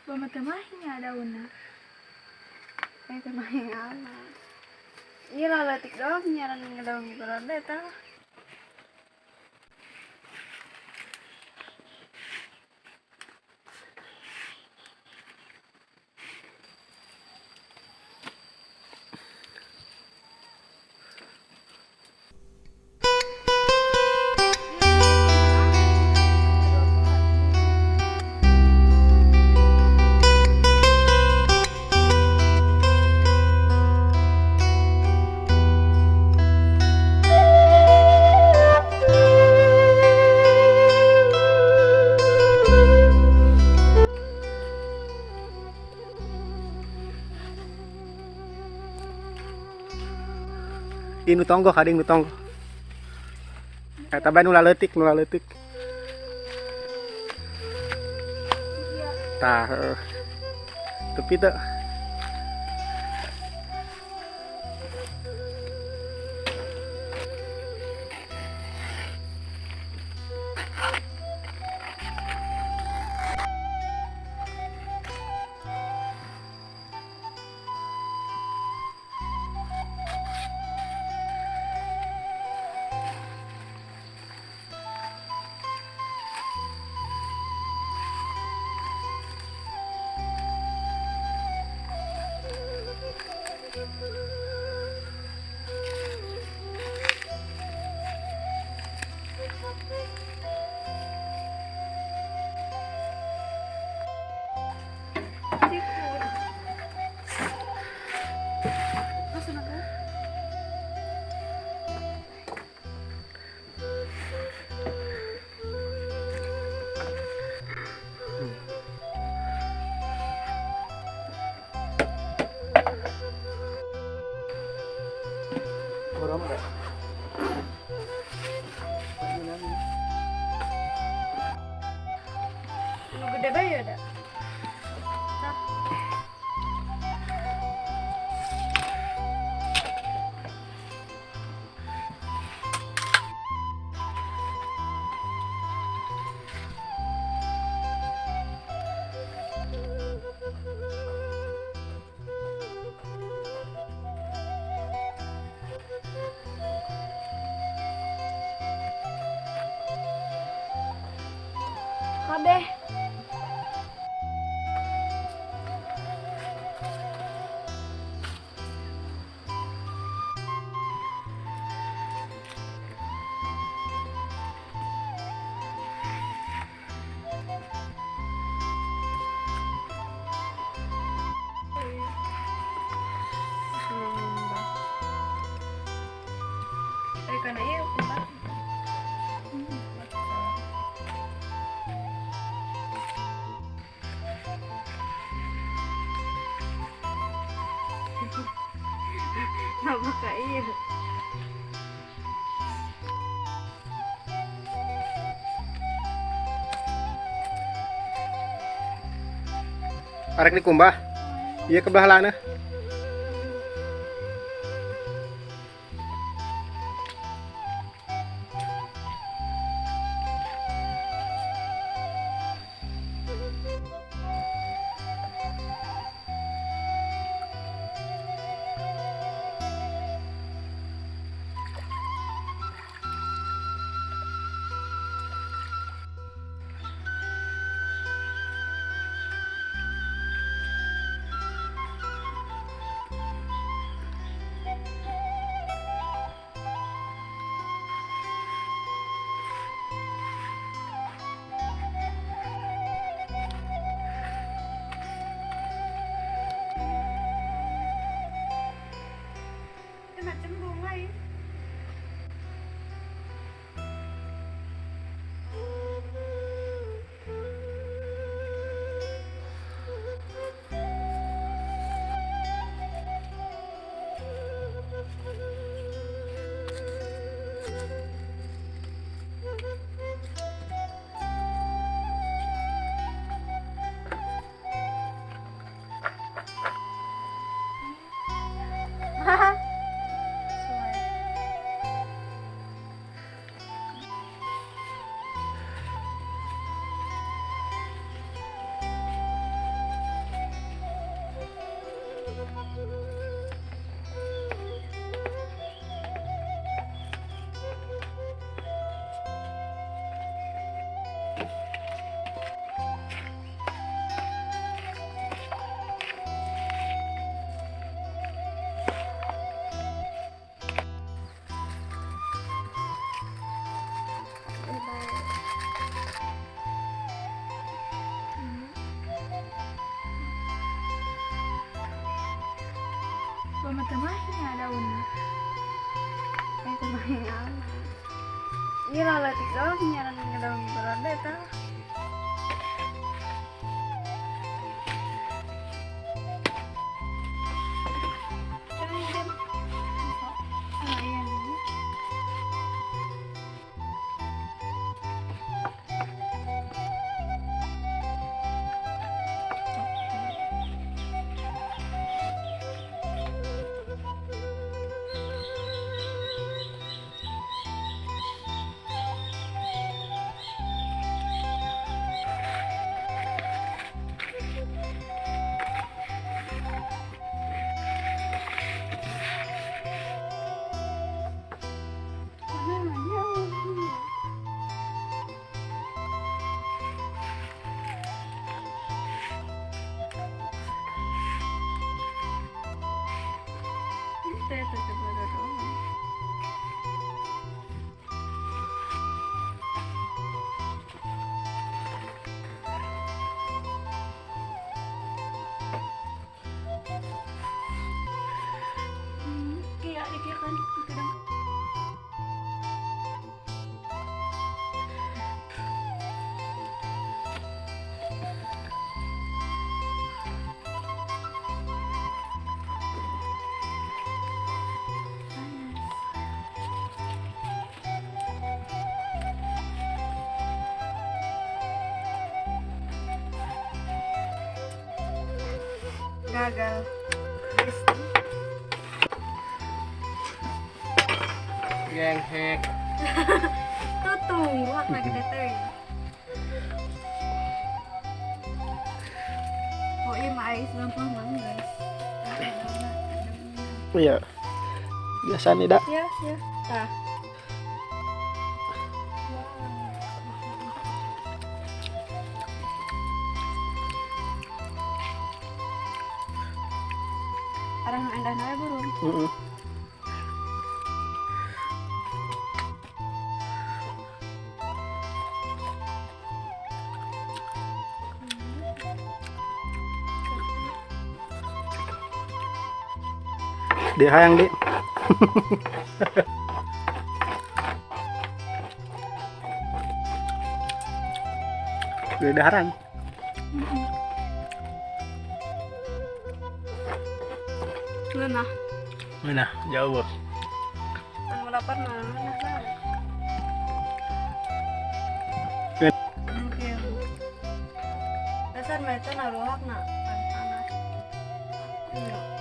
Bawa teu mahi nya daunna. Eh, teu mahi amat. Iya lah, leutik doang nyaran ngedaun gitu rada eta. Ieu nu tonggoh, kading nu tonggoh. Eta bae nu laleutik, nu laleutik. Tah, heuh. Tepi teu. Sikut. Masuk naga. Urang mah. Nu gede bae ya da. Tah. Kabeh. Ari kana ieu kumaha? Nama ka ieu. Arek dikumbah. Ieu ke belah lana. Mama teu mahnya daunna. Eh, teu mahi ala. Ieu laletik doang nyaran daun balada eta. Ah, iya nih. Mana jauh. Itu ya coba doang. Iya, iya kan. Kadang. Panas. Gagal. Geng hek. Tutung, ruak na gede teuing. Oh iya mah ais lampah mah guys. Iya. Biasa nih dak. Ya, ya. Tah. Arang endah we burung. Heeh. Dia hayang di. Di daharan. Ngeunah. Mana? Jauh, Bos. Anu lapar mah ngeunah bae. Mungkin. Dasar mah eta naruhakna panas. Iya.